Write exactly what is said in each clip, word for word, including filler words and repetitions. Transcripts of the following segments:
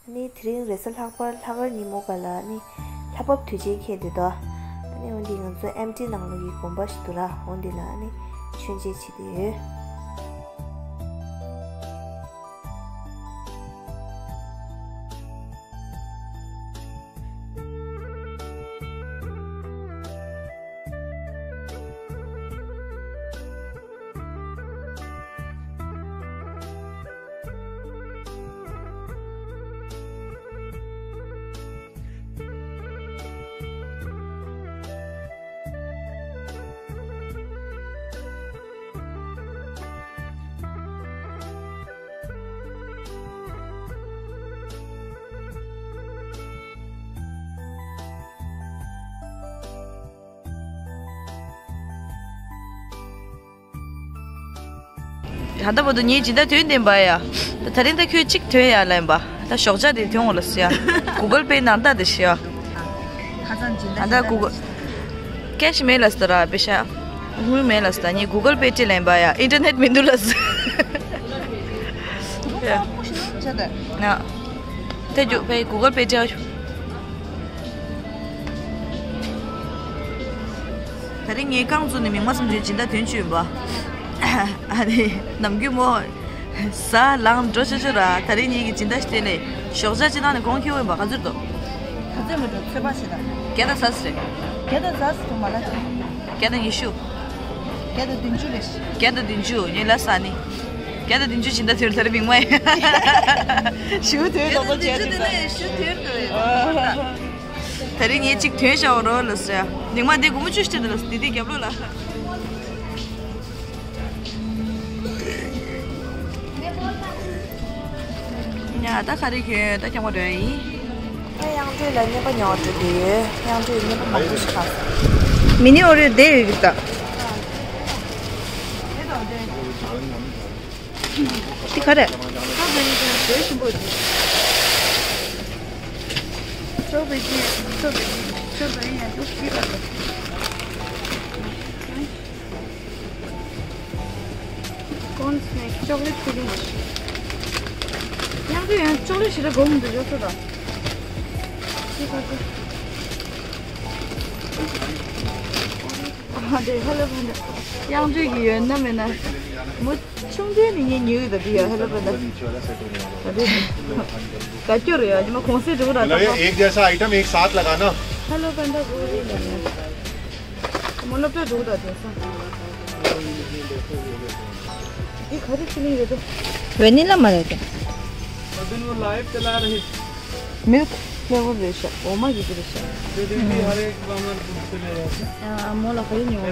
ནི་དེ་རིང་རེས་གཟའ་ལྷག་པ་ལྷག་དཀར་ཉིན་མོ་ག་ལ་ནི་ལྷ་བབས་དུས་ཆེན་འཁེལ་འདུག་ད། ཨ་ནི་འོན་ཏེ་ང་ཚོ་ཨེམ་ཊི་ནང་ལོགས་ཀྱི་དགོན་པ་ཞིག་འདུག་ར། འོན་ཏེ་ལ་ཨ་ནི་མཆོད་མཇལ་བྱེད་དུ་ཡོད། ད་ལྟ་བར་དུ་ངས་སྦྱིན་བདག་དོན་བདེན་པ་ཡ། ད་དེ་རིང་ད་ཁྱོད་གཅིག་དོན་ཡ་ལེན་པ། ད་ཞོགས་ཇ་དེ་དོན་འོ་ལ་སི་ཡ། གུ་གལ་པེ་ནང་ད་དེ་ཤི་ཡ། ད་ལྟ་གུ་གལ། ཀེཤ་མེད་ལ་སི་ད་ར་པེ་ཤ། དངུལ་མེད་ལ་སི་ད་ངས་གུ་གལ་པེ་ཅི་ལེན་པ་ཡ། ཨིན་ཊར་ནེཊ་མི་འདུག་ལ་སི། ཡ། ན། དེ་རྒྱུ་པེ་གུ་གལ་པེ་ཅི་ཡ། ད་རིང་ངས་རྐང་བཙུགས་ནས་མིག་དམར་གསུམ་བརྗོད་སྦྱིན་བདག་དོན་བྱུང་ཡིན་པ། ཨ་ནི་ནམ་རྒྱུན་མོ། ཟ་ལངས་འགྲོ་ཆོག་ཆོག་ར། ད་རིང་ངེད་ཀྱི་སྦྱིན་བདག་ཞིག་སྟེར་ནས་ཞོགས་ཇ་ཅིག་བཏང་ནས་གོང་ཁེ་བོ་ཡིན་པ་ག་ཚོད་འདུག་ག་ཚོད་མི་འགྲོ་ཚོད་དཔག་བྱེད་དང་། བརྒྱ་དང་ཟ་ཟེར། བརྒྱ་དང་ཟ་ཟེར་དུ་མ་ལ་ཅིག་བརྒྱ་དང་ཉི་ཤུ། བརྒྱ་དང་བདུན་ཅུ་རེད། བརྒྱ་དང་བདུན་ཅུ་ངས་ལ་ཟ་ནི། བརྒྱ་དང་བདུན་ཅུ་སྦྱིན་བདག་དོན་ད་རིང་མིག་དམར་ཡིན། ཞུ་དོན་ལོག་པ་བརྒྱ་དང་བདུན་ཅུ་དེ་ནས་ཞུ་དོན་དུ་ཡོད། ད་རིང་ངས་གཅིག་དོན་བཞག་རོགས་ལ་ཟེར། ཉི་མ་འདི་སྒོར་མོ་བཅུ་ཞིག་སྤྲད་འདུག་ལ་ཟེར། འདི་འདི་རྒྱབ་ལོགས་ལ། ཡ་ད་ག་རེ་ཁྱོད་ད་རྐྱང་པ་འགྲོ་ཡ་ཡིན། ད་དབྱངས་སྒྲོན་ལ་བརྙན་པ་ཉོ་འགྲོ་གི་ཡོད། དབྱངས་སྒྲོན་བརྙན་པ་མང་པོ་ཞིག་ཁག་སོང་། མི་ནི་ཨོ་རེད་བསྡད་ཡོད་ཀྱི་ད། འདི་ག་རེད། Corn snake, chocolate filling. ཡང་དུ་ཡང་ཅོག་ལེ་ཞིག་ལ་སྒོམ་འདུག་ཡོད་ཚོད་དང་། ཨ་དེ་ཧ་ལས་པ་འདྲ། དབྱངས་སྒྲོན་གྱི་ཡོད་ན་མེད་ན། མོ་ཆུང་དུས་ནས་ངས་ཉོས་ཡོད་ད་དེ་ཡ་ཧ་ལས་པ་འདྲ། ད་དེ་ག་སྐྱོ་རེད་ཡ། ཉི་མ་གོང་སེ་འགྲོ་ར། मतलब ये एक जैसा आइटम एक साथ लगा ना। ཧ་ལས་པ་འདྲ་གོ་རེད་ཡ། མོ་སློབ་གྲྭ་འགྲོ་ད་དེང་སང་། འདི་ག་རེ་ཕི་ལིང་རེད་དོ། ཝེ་ནི་ལ་མ་རེད་དོ། མིལཀ་ཕི་ལེ་ཝར་རེད་ཤག་འོ་མ་གི་རེད་ཤག་ཨ་མོ་ལ་ག་རེ་ཉོ་ན།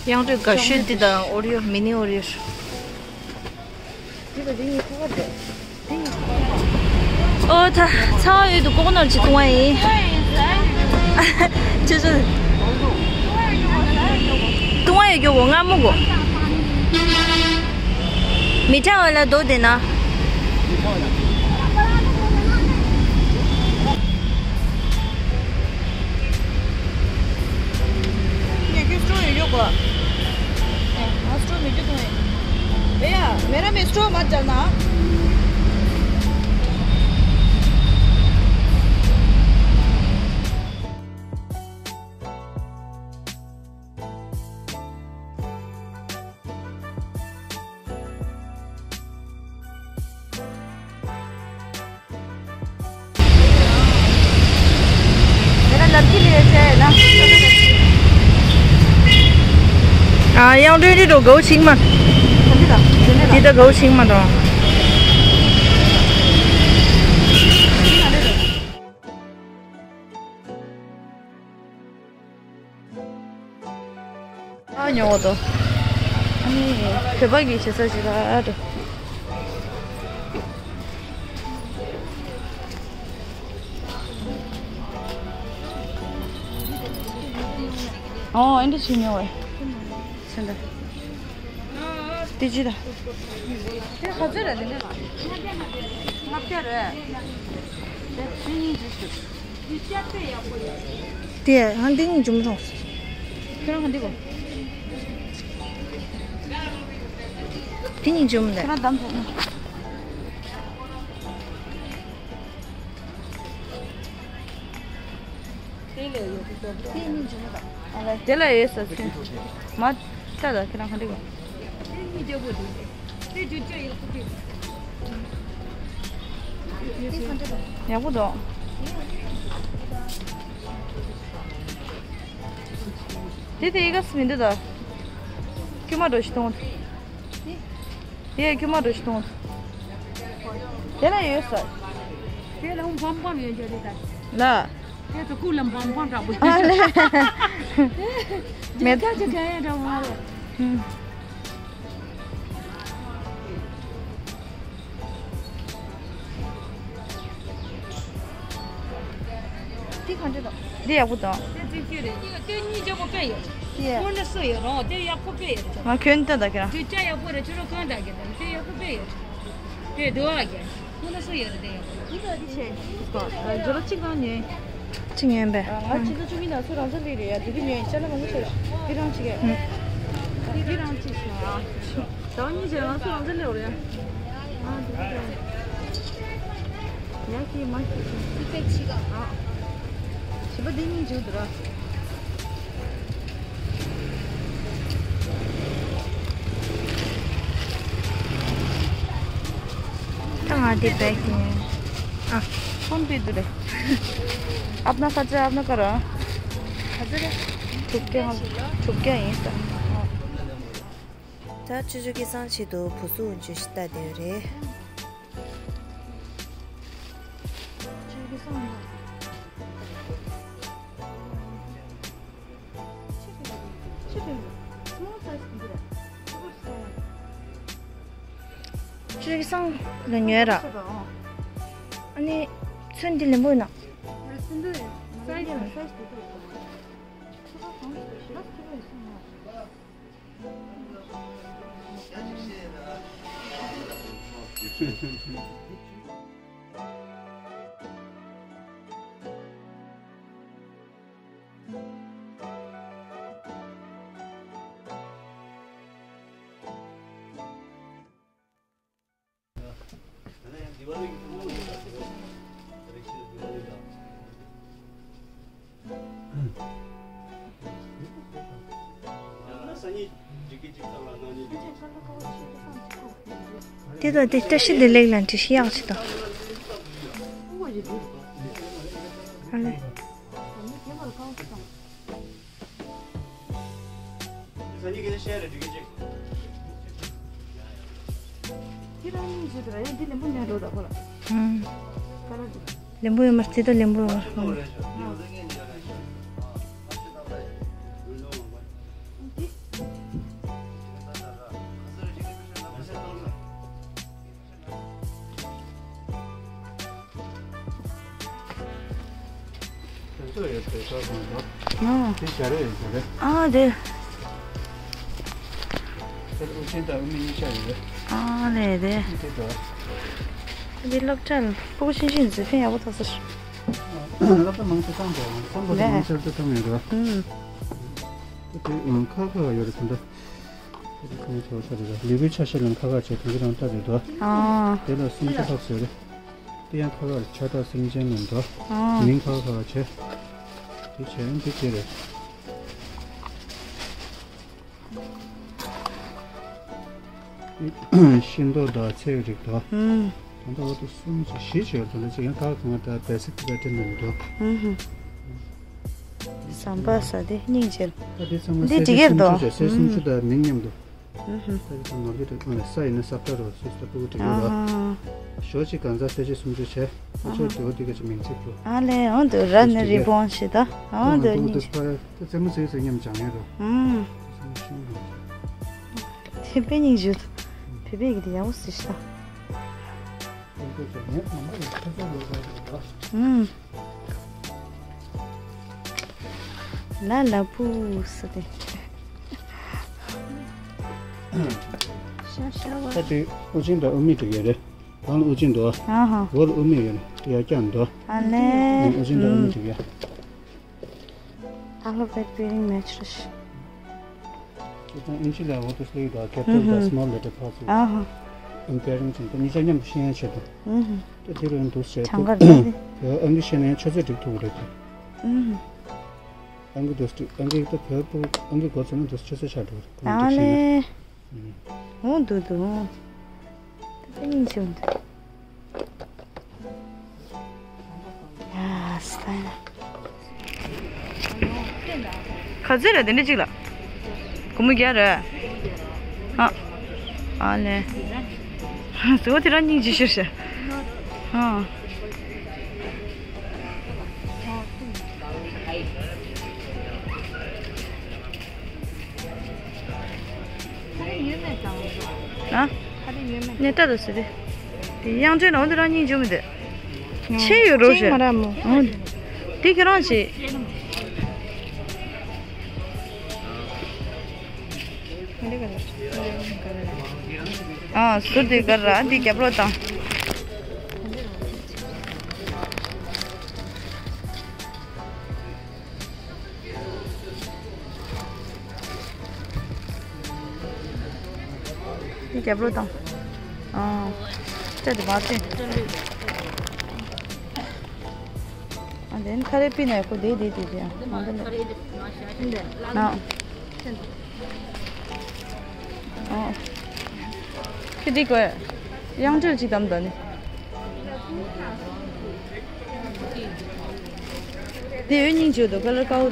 དབྱངས་སྒྲོན་དགའ་ཤོས་འདི་དང་ཨོ་རི་ཡོ། མི་ནི་ཨོ་རི་ཡོ། འདི་ག་འདི་གཉིས་ཁ་ཁ་རེད། འདི་གཉིས། ཨོ་ད་ཚ་བ་ཡོད་དུ་ཀོ་ཀོ་ནཊ་ཅིག་བཏུང་བ་ཡིན། ཆུ་ཆུ། བཏུང་བ་ཡོད་རྒྱུ་གོ་མངར་མོ་གོ། མི་ཁྲ་བ་ལ་རྡོ་དེ་ན། ये किस जो ये को मास्टर में जो तुम्हें भैया मेरा में स्टोव मत जलना। ཨ་དབྱངས་སྒྲོན་འདི་འགྲོ་གའུ་ཆིང་མ། འདི་ད་གའུ་ཆིང་མ་འགྲོ། ཨ་ཉོ་བ་དོ། ཨ་ནི་བོད་པ་གི་བྱེད་ས་ཞིག་ར་འགྲོ། ཨོ་ཨེ་འདྲ་ཞིག་ཉོ་བས། སེམས་པ། དེ་ཅི་ད། དེ་ག་ཚོད་རེད་དེ་འདྲ་ལ། ལྔ་བརྒྱ་རེད། དེ་ཚོད་གཉིས་ཅིག་ཞུ། དེ་ཧང་འདི་གཉིས་འཇུམ་རོང་། ཁྱོད་རང་ག་འདི་གོ། དེ་གཉིས་འཇུམ་ལས། ཁྱོད་རང་བདམས་ཐུབ་ན། དེ་ལ་ཡོད་ས་ཚུན། མ་ལྟ་ད་ཁྱེད་རང་ག་འདྲ་གོ། ཡག་པོ་འདུག་དེ་དེ་ཡི་ག་སི་མི་འདུག་ད། ཁྱོད་མ་འགྲོ་ཞིག་གཏོང་། དེ་ཡས་ཁྱོད་མ་འགྲོ་ཞིག་གཏོང་། དེ་ལ་ཡོད་ས། དེ་ལ་འོང་བམ་བམ་ཡོད་འཇོག་དེ་ད། ལ། དེ་ཚོ་ཀུ་ལ་བམ་བམ་འདྲ་པོ། ཨ་ལེ། མེད་ཀྱ་ཅི་ག་ཡ་འདྲ་མ་རེད། ཧུམ། དེ་ག་འདྲ་འདུག་དེ་ཡག་པོ་འདུག་དེ་གཅིག་གཅིག་རེད། དེ་གཉིས་ལྗིད་པོ་དཔེ་ཡོད། དེ་སྔོན་ལ་སུ་ཡོད་རུང་དེ་ཡག་པོ་དཔེ་ཡོད་རེད། ང་གྱོན་ལྟ་ད་ཁྱེད་རང་། དེ་སྐྱ་ཡག་པོ་རེད། ཁྱོད་རང་གང་ལྟ་གི་དང་དེ་ཡག་པོ་དཔེ་ཡོད་རེད། དེ་དུ་བ་གི་སྔོན་ལ་སུ་ཡོད་རེད། དེ་ཡག་པོ་རེད། དེ་ག་དེ་ཆེ། ཇོ་ལོ་གཅིག་གང་ཉོས། གཅིག་ཉོས་པས། ང་ཕྱི་ཟླ་བཅུ་གཉིས་ནང་ཚུར་རང་ཚ་སླེབས་རེད་ཡ། དེ་དུས་ཉོས་ཡིན་ཤ་ལ་མང་པོ་ཆེ་ར། དེ་རང་གཅིག་གས། དེ་རང་གཅིག་སོང་ཨ། ཟླ་བ་གཉིས་རྗེས་ང་ཚོ་རང་ཚོ་སླེབས་རེད། ཨ་འདི་འདྲ། ཡ་ཀི་མ་ཀི་ཀི་པེ་ཆི་ག་ཨ། བྱིས་པ་འདི་གཉིས་འཇུག་འདུག་ར། ད་ང་འདི་བེག་དེ། ཨ། ཕོན་པེ་འདུག་རེད། अपना खर्चा अपना करो। ཁ་ཚ་རེད། དྲུག་བརྒྱ། དྲུག་བརྒྱ་ཡིན་ས། ད་ཅོ་ཅོ་སྐལ་བཟང་ཆེད་དུ་བུ་གཟུགས་འཇུ་ཞིག་ལྟ་བསྡད་ཡོད་རེད། ཅོ་ཅོ་སྐལ་བཟང་ལ། ཆེ་རེད། ཆེ་རེད། སི་མོལ་སའི་ཛི་འདི་རེད། ཅོ་ཅོ་སྐལ་བཟང་ལ་ཉོས་ར། ཨ་ནི་ཚོན་འདི་ལེན་པོ་ཡིན་ན། སའི་ཛི་སའི་ཛི་འདི་རེད། དེ་དང་དེ་བཀྲ་ཤིས་བདེ་ལེགས་ལ་འགྲེལ་བཤད་ཡག་ཅིག་དང་། ཨ་ལེ། ལེན་པོ་ཡོད་མ་རེད། དེ་ལེན་པོ་ཡོད་མ་རེད། ཨ། དེ་ཞྭ་རེད། ཞྭ་རེད། ཨ་དེ། དེ་དབུ་ཅན་དང་དབུ་མེད་གཉིས་ཆ་ཡོད་རེད། ཨ་ལས་དེ། དེ་འདྲ། འདི་སློབ་གྲྭ་ལ་སྤུ་གུ་ཆུང་ཆུང་འཛུལ་ཕན་ཡག་པོ་ཐོགས་ས། སློབ་གྲྭ་མང་ཆེ་བཏང་དགོས། བསམ་པ་དང་མང་ཆེ་སློབ་གྲྭ་བཏང་ཡོད་རེད། ཨུམ། དེ་ཁ་ཁ་ཡོད་རེད་དེ་འདྲ། ལུས་པོའི་ཆ་ཤས་ལ་ཁ་ཁ་བྱས་དོན་གྱི་རང་ལྟ་རེད་དོ། ཨ། དེ་ལ་སུམ་ཅུ་ལྷག་ཟེར་རེད། དེ་ཡང་ཁ་ཁ་ཆ་ད་སེམས་ཅན་མིན་དོ། ཨ། མིང་ཁ་ཁ་བྱས། དེ་བྱས་ཡང་འདི་བྱས་རེད། ཤིང་ཏོག་དང་ཚལ་གྱི་རིགས་དོ། ཨུམ། ད་ལྟ་འོ་དེ་སུམ་ཅུ་བཞི་བྱས་དོ་ལ་ཅིག་ཡང་ཁ་ཁ་ང་ད་བེ་སིག་ཏི་ཀ་ཏི་མིན་དོ། ཨུམ། ཟམ་པ་ཟ་དེ་སྙིང་རྗེ། ད་དེ་ཚང་མ་འདི་གསེར་འདི་སུམ་ཅུ་བྱས། གསེར་སུམ་ཅུ་དང་མིང་མཉམ་དུ། ད་དེ་ཚང་མ་འདི་དང་ས་ཡིན་ན་ས་ཁྲ་རོ་སུ་ས་སྤུ་གུ་དྲི་གི་རོ། ཨ། ཞོ་གཅིག་གང་ཟག་ས་གཅིག་སུམ་ཅུ་བྱས། ཨ་ཆོ་དེ་འོ་དེ་ག་ཅིག་མིང་ཚིག་རོ། ཨ་ལས་འོ་དུ་ར་ནི་རི་བོན་ཞིག་ད་འོ་དུ་སྙིང་རྗེ། ད་རྩེད་མོ་རྩེ་ས་མཉམ་སྦྱང་ཡ་རོ། ཨུམ། དེ་དཔེ་སྙིང་རྗེ། བོད་པའི་གི་དེ་ཡག་པོ་ཟེར་ཤི་ད། ཨུམ། ལ་ལ་པུ་སི་ཏེ། ཤ་ཤ་བ། ད་དེ་དབུ་ཅན་དང་དབུ་མེད་འགྲིག་ཡ་རེད། གང་ལ་དབུ་ཅན་འདུག་ཨ་ཧ། འོ་ལ་དབུ་མེད་ཡོད་རེད། ཡ་རྐྱང་འདུག་ཨ་ལེ། དབུ་ཅན་དང་དབུ་མེད་འགྲིག་ཡ། ཨ་ལ་བེར་པེ་རིང་མེ་ཆུ་རེད། ཁྱེད་ཚང་ཨིན་ཇི་ལ་འོ་དུ་སླེབས་དང་capital་དང་small letter་ཕར་ཚུར། ཨ་ཧ། ཨིམ་པེ་རིང་ཅན་དུ་གཉིས་ཆ་མཉམ་དུ་ཤེས་ཡ་ཆེད་དུ། ཨུ་ཧུ། ད་དེ་རུ་ཡང་འདུག་ཟེར། གྲངས་ཀ་རེད་དེ། ཨ་ནི་ཤེས་ན་ཡང་ཆུ་ཚོད་འགྲིག་ཐུབ་ཀྱི་རེད་དེ། ཨུ་ཧུ། ཨང་ཀི་དུས་ཨང་ཀི་ད་བོད་པོ་ཨང་ཀི་གོ་ཚོད་ན་དུས་ཆུ་ཚོད་ཆགས་འགྲོ་གི་རེད། ཨ་ལེ། འོང་འདུག་འདུག་ད་སྙིང་རྗེ་མོ་འདུག་ཡ་སྟན། ག་ཚོད་རེད་དེ་འདྲ་གཅིག་ལ། སྒོར་མོ་བརྒྱ་རེད། ཨ། ཨ་ལེ། ཟེར་བ་དེ་རང་སྙིང་རྗེ་ཤོར་ཤག་ཨ། ཨ། ནས་ལྟ་དུ་ཟེར་དེ། དེ་དབྱངས་ཅན་ནང་དུ་རང་སྙིང་རྗེ་མི་འདུག་ཆེ་ཡོད་རོ་ཞེས། ང་ར་མོ། ཨོ། དེ་ཁྱེད་རང་ཆེ། ཨ། ཟུར་དེ་ག་ར་དེ་རྒྱབ་ལོག་བཏང་། འདི་རྒྱབ་ལོག་བཏང་། ཨ། སྤྲད་དེ་མ་སྤྲད། ཨ། དེ་ནི་ཁ་རས་པི་ནས་ཁོ་དེ་དེ་དེ་དེ་ཨ། ཨ། ཨ། ཁྱེད་འདི་དགོས། དབྱངས་འགྲོས་ཅིག་དམ་ད་ནི། དེ་ཡོད་སྙིང་རྗེ་འདུག་ཀ་ལར་དཀར་པོ།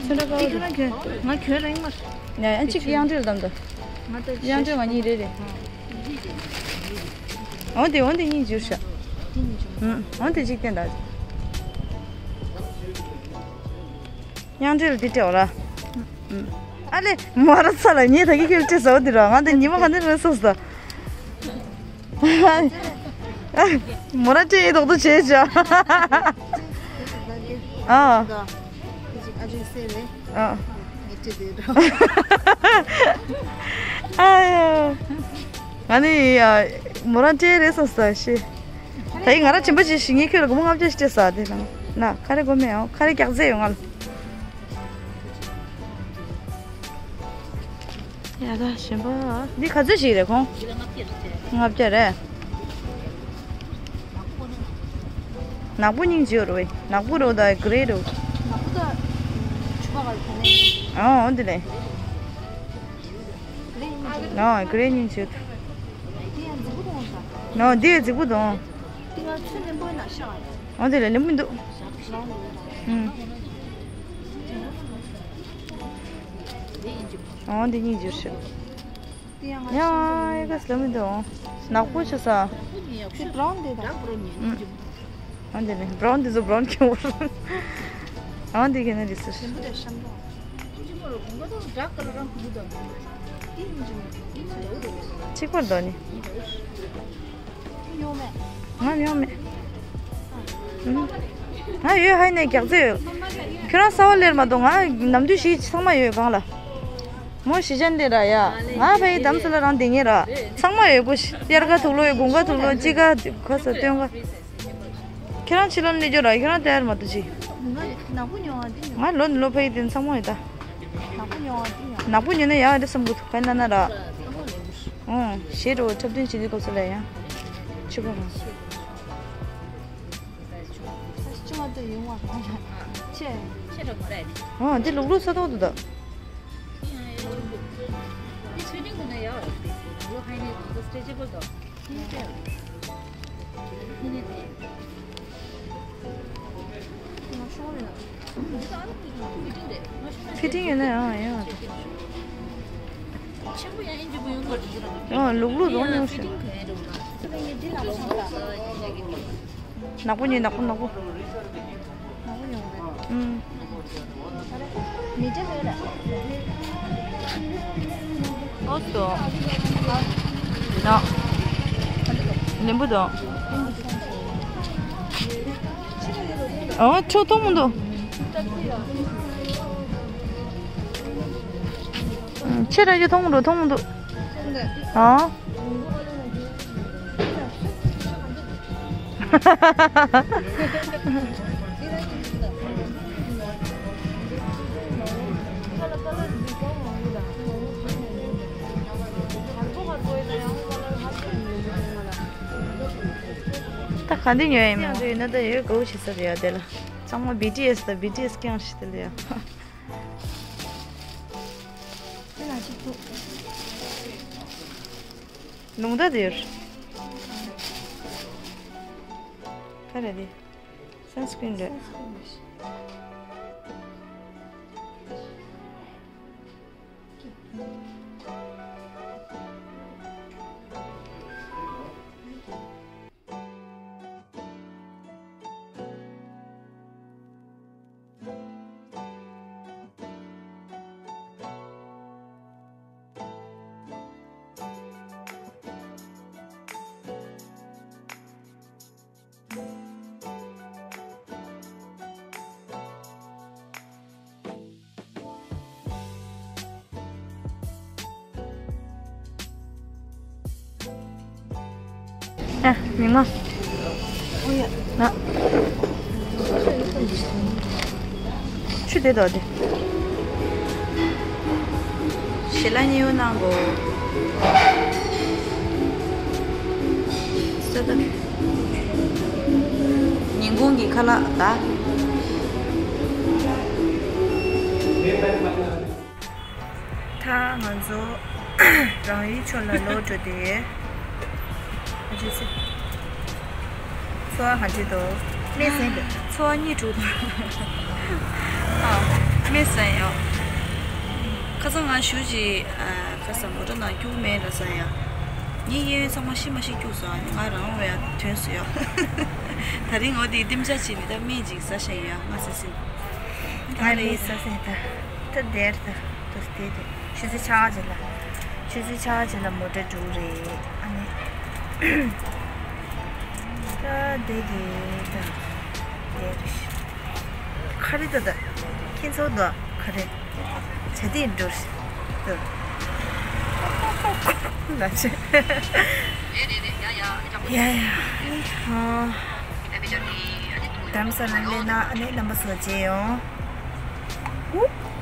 ཚོན་ཁྲ་དཀར་པོ་འདུག་ང་གྱོན་རང་མ། ཡ་ཡ་གཅིག་དབྱངས་འགྲོས་དམ་ད། ང་ད་དབྱངས་འགྲོས་ང་གཉིས་རེ་རེ། འོ་དེ་འོ་དེ་སྙིང་རྗེ་ཤག་འོ་དེ་གཅིག་བསྟན་ད། དབྱངས་འགྲོས་ལ་དེ་སྤྲད་འོ་ར། ཨ་ལེ། མོ་ར་ཚ་ལ་ངས་ད་གི་ཁྱོད་སྤྲད་ཟ་བ་དེ་ར། ང་དེ་ཉི་མ་ག་ནས་རེད་སོང་ཟ། མོ་ར་སྤྲད་ཡི་དོག་དོག་བྱས་བྱ། ཨ། ཨ། ཨ་ཡ། ང་ནི་ཡ་མོ་ར་སྤྲད་རེད་སོང་ཟ་ཤི། ད་ཡི་ང་ར་བྱིན་པ་ཅིག་ཞིག་ངས་ཁྱོད་ལ་སྒོར་མོ་ལྔ་བརྒྱ་ཞིག་སྤྲད་ཟ་དེ་ལ། ན་ཁ་རེ་སྒོར་མོ་ཡང་ཁ་རེ་རྒྱག་རྩེ་ཡོང་ང་ལ། ཡ་ད་གཞན་པ། འདི་ག་ཚོད་ཞིག་རེད་ཁོང་། ལྔ་བརྒྱ་རེད། ནག་པོ་སྙིང་རྗེ་རུ་བས། ནག་པོ་རུ་ད་གྷི་རེ་རུ། ནག་པོ་ད་ཆུ་བ་གར་ཁ་ནས། ཨ་འོ་འདི་ལས། ཨ་གྷི་རེ་སྙིང་རྗེ། ཨ་འདི་ཡང་རྫིག་པོ་དང་ས། ཨ་འདི་ཡང་རྫིག་པོ་དང་། འདི་ང་ཚོད་ལེན་པོ་ན་ཤ། ཨ་འདི་ལས་ལེན་པོ་འདུག་ཨ། ཨོ་འདི་སྙིང་རྗེ་ཤོས། ཡ་ཨེ་ག་སི་ལ་མི་འདུག་ནག་པོ་ཆུ་ས། ཤི་བྷ་རའུན་དེ་དང་། ཨོ་འདི་ནི་བྷ་རའུན་འདི་ཚོ་བྷ་རའུན་ཁྱེར་འོང་། ཨོ་འདི་ག་ནི་རེད་ཟེར། གཅིག་པར་འདོགས་ནི། ང་མྱོང་མེད། ང་ཡོད་ཧ་ནས་རྒྱག་རྩེ་ཡོད། ཁྱོད་རང་གསར་པ་སླེབས་མ་གཏོགས་ང་ནམ་དུས་ཤིག་ཚང་མ་ཡོད་གང་ལ། མོ་གཞིས་ཆགས་འདི་ར་ཡ། ང་ཕ་ཡི་འདམ་སུ་ལ་རང་དེ་ཉེ་ར། ཚང་མ་ཡོད་པོ་ཤི། དབྱར་ཁ་དུག་ལོག་ཡོད། དགུན་ཁ་དུག་ལོག་དཔྱིད་ཁ་ཁ་ས་སྟོན་ཁ། ཁྱེད་རང་ཕྱི་ལོགས་ནས་སྐྱོ་ར། ཁྱེད་རང་དེར་མ་གཏོགས་ཅི། ང་ནག་པོ་ཉོ་བ་འདི་ཉོ། ང་ལོ་ནི་ལོ་ཕ་ཡི་དེ་ཚང་མ་ཡོད་ད། ནག་པོ་ཉོ་བ་འདི་ཉོ། ནག་པོ་ཉོ་ན་ཡག་རེད་བསམ་གི་འདུག་ག་ན་ན་ར། ཨོ། ཞེ་དྲག་འཁྲབ་སྟོན་བྱེད་དུས་སྐབས་སུ་ལ་ཡང་། ཆུ་བ་མ། ཆུ་བ་དེ་ཡོང་བ་གང་ལ་ཆེ། ཆེ་ར་མ་རེད། ཨོ་འདི་ལུག་ལུག་ས་ཐོག་ཏུ་ད། འདི་ཆུ་ཏིང་གི་ན་ཡག་རེད། ལོ་ཧ་ནས་གང་ལྟར་སི་ཊེ་ཅེ་བལ་དང་། ཕི་ཏིང་ཡོད་ན་ཡང་ཡོད། ཨ་ལུག་ལུག་རྫོང་ཉུང་ཞིང་། ནག་པོ་ཉོས། ནག་པོ་ནག་པོ། ཨུམ། ཨོ་སོ། ན། ལེམ་བུ་དང་། ཨོ་ཁྱོད་མཐོང་མི་འདུག་ཨུམ། ཁྱེད་རང་ཚོ་མཐོང་མི་འདུག་མཐོང་མི་འདུག་ཨོ། ད་ག་འདི་ཉོས་ཡིན་མོད། ཡོད་ན་ད་ཡོད་དགོས་ཞེས་ཟེར་ཡ་དེ་ལ། ཚང་མ་བི་ཊི་ཨེས་དང་བི་ཊི་ཨེས་རྐྱང་ཞིག་དེ་ལ་ཡ། རླུང་རྟ་དེ་ཡོད། ག་རེ་རེད། སན་སི་ཀྲིན་རེད། ཨ། མི་མ། ཨོ་ཡ། ན། ཆུ་དེ་དོ་དེ། ཞེ་ལ་ཉེའུ་གནང་གོ། ས་ད། ཉིན་གུང་གི་ཁ་ལག་ད། ད་ང་ཚོ་རང་ཡུལ་ཕྱོགས་ལ་ལོག་འགྲོ་དུས། ཨ་ཅེ་ཅེ། ཚོར་བ་ག་འདྲ་འདུག་སྨན་ཟས་འདུག་ཚོར་བ་གཉིས་དྲུག་འདུག་ཨ། སྨན་ཟས་ཡོད། ཁ་སང་ང་ཞུ་ཅིག་ཨ། ཁ་སང་མོ་ཊ་ནང་སྐྱུག་མེད་ལ་ཟ་ཡ། ངའི་གཡས་གཡོན་ཚང་མ་ཤི་མ་ཤི་སྐྱུག་སོང་། ང་རང་ལ་ཡ་ཐོན་སོང་ཡ། ད་རིང་འོ་དེ་ལྡེམ་ཆ་བྱས་ནས་ད་སྨན་ཅིག་ཟ་བཞིན་ཡ། ང་ཟ་སྲིད། ང་ལས་ཟ་སྲིད་ད། ད་དེར་ད། དུ་དེ་དེ། ཆུ་ཚོད་ཕྱེད་ཀ་ཅིག་ལ། ཆུ་ཚོད་ཕྱེད་ཀ་ཅིག་ལ་མོ་ཊ་འགྲོ་གི་རེད། ཨ་ནི། ད་དེ་དེ་ད། དེ་རེད། ག་རེ་འདུག་ད། ཁྱེད་ཚོ་འདུག་ག་རེ། བྱ་དེ་འགྲོ་རེད། འདུག་ལ་ཆེ། ཡ་ཡ། ཨ། རྡ་རམ་ས་ལ་སླེབས་ན་ཨ་ནི་རྣམ་པ་ཚོ་མཇལ་ཡོང་། ཨུ།